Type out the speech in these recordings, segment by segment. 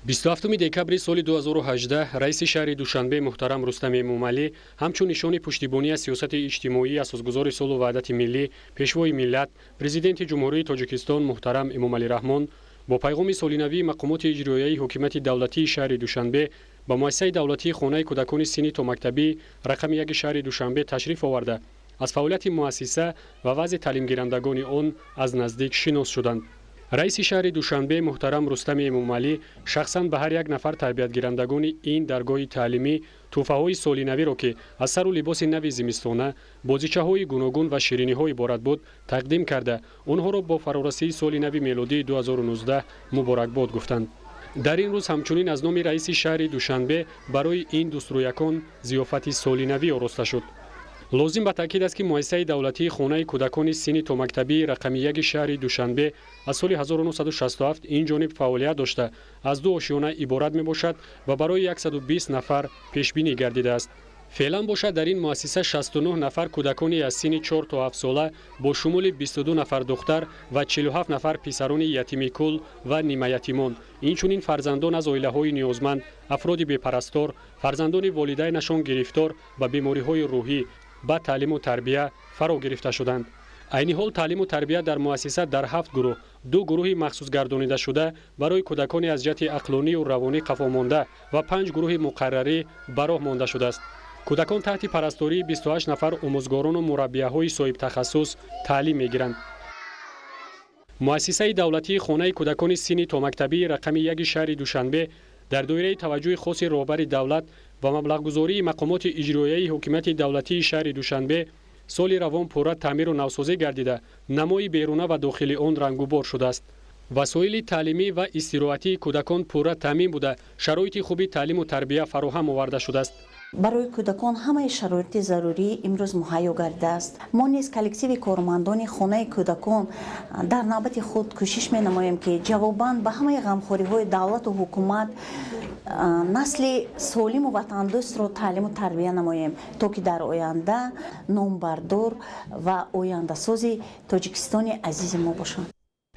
27 декабри соли 2018 раиси шаҳри Душанбе муҳтарам Рустам Эмомалӣ ҳамчун нишони пуштибонӣ аз сиёсати иҷтимоии асосгузори сулҳу ваҳдати миллӣ, Пешвои миллат, Президенти Ҷумҳурии Тоҷикистон муҳтарам Эмомалӣ Раҳмон бо пайғоми солинавии мақомоти иҷроияи ҳокимияти давлатии шаҳри Душанбе ба муассисаи давлатии хонаи кӯдакони синни томактабӣ рақами 1 шаҳри Душанбе ташриф оварда, аз фаъолияти муассиса ва вазъи таълимгирандагони он аз наздик шинос шуданд. Раиси шаҳри Душанбе муҳтарам Рустами Эмомалӣ шахсан ба ҳар як нафар тарбиятгирандагони ин даргоҳи таълимӣ тӯҳфаҳои солинавиро, ки аз сару либоси нави зимистона, бозичаҳои гуногун ва шириниҳо иборат буд, тақдим карда, онҳоро бо фарорасии соли нави мелодии 2019 муборакбод гуфтанд. Дар ин рӯз ҳамчунин аз номи раиси шаҳри Душанбе барои ин дӯстрӯякон зиёфати солинавӣ ороста шуд. Лозим ба таъкид аст, ки муассисаи давлатии хонаи кӯдакони синни томактабии рақами 1 шаҳри Душанбе аз соли 1967 ин ҷониб фаъолият дошта, аз ду ошёна иборат мебошад ва барои 120 нафар пешбинӣ гардидааст. Феълан бошад, дар ин муассиса 69 нафар кӯдакони аз синни 4 то 7 сола бо шумули 22 нафар духтар ва 47 нафар писарони ятимикул ва нимаятимон, инчунин фарзандон аз оилаҳои ниёзманд, афроди бепарастор, фарзандони волидайнашон гирифтор ба бемориҳои рӯҳӣ ба таълиму тарбия фаро гирифта шуданд. Айни ҳол таълиму тарбия дар муассиса дар ҳафт гурӯҳ, ду гурӯҳи махсусгардонидашуда барои кӯдакони аз ҷиҳати ақлонию равонӣ қафомонда ва панҷ гурӯҳи муқаррарӣ ба роҳ монда шудааст. Кӯдакон таҳти парастории 28 нафар омӯзгорону мураббияҳои соҳибтахассус таълим мегиранд. Муассисаи давлатии хонаи кӯдакони синни томактабии рақами 1 шаҳри Душанбе дар доираи таваҷҷӯҳи хоси роҳбари давлат ва маблағгузории мақомоти иҷроияи ҳокимияти давлатии шаҳри Душанбе соли равон пурра таъмиру навсозӣ гардида, намои беруна ва дохили он рангубор шудааст. Васоили таълимӣ ва истироҳатии кӯдакон пурра таъмин буда, шароити хуби таълиму тарбия фароҳам оварда шудааст. Барои кӯдакон ҳамаи шароити зарурӣ имрӯз муҳайё гардидааст. Мо низ, коллективи кормандони хонаи кӯдакон, дар навбати худ кӯшиш менамоем, ки ҷавобан ба ҳамаи ғамхориҳои давлату ҳукумат насли солиму ватандӯстро таълиму тарбия намоем, то ки дар оянда номбардор ва ояндасози Тоҷикистони азизи мо бошанд.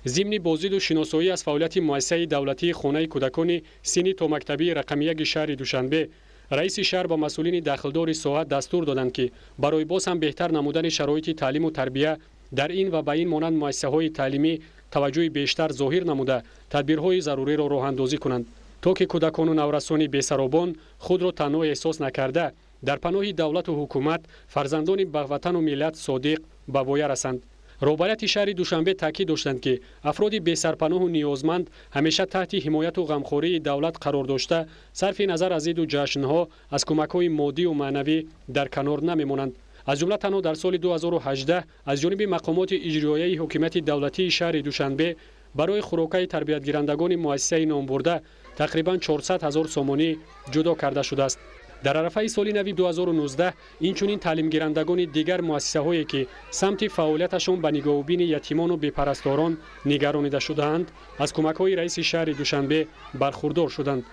Зимни боздиду шиносоӣ аз фаъолияти муассисаи давлатии хонаи кӯдакони синни томактабии рақами 1 шаҳри Душанбе раиси шаҳр ба масъулини дахлдори соҳа дастур доданд, ки барои боз ҳам беҳтар намудани шароити таълиму тарбия дар ин ва ба ин монанд муассисаҳои таълимӣ таваҷҷӯҳи бештар зоҳир намуда, тадбирҳои заруриро роҳандозӣ кунанд, то ки кӯдакону наврасони бесаробон худро танҳо эҳсос накарда, дар паноҳи давлату ҳукумат фарзандони ба ватану миллат содиқ ба воя расанд. Роҳбарияти шаҳри Душанбе таъкид доштанд, ки афроди бесарпаноҳу ниёзманд ҳамеша таҳти ҳимояту ғамхории давлат қарор дошта, сарфи назар аз иду ҷашнҳо аз кӯмакҳои моддию маънавӣ дар канор намемонанд. Аз ҷумла танҳо дар соли 2018 аз ҷониби мақомоти иҷроияи ҳокимияти давлатии шаҳри Душанбе барои хӯрокаи тарбиятгирандагони муассисаи номбурда тақрибан 400 ҳазор сомонӣ ҷудо карда шудааст. Дар арафаи соли нави 2019 инчунин таълимгирандагони дигар муассисаҳое, ки самти фаъолияташон ба нигоҳубини ятимону бепарасторон нигаронида шудаанд, аз кӯмакҳои раиси шаҳри Душанбе бархурдор шуданд.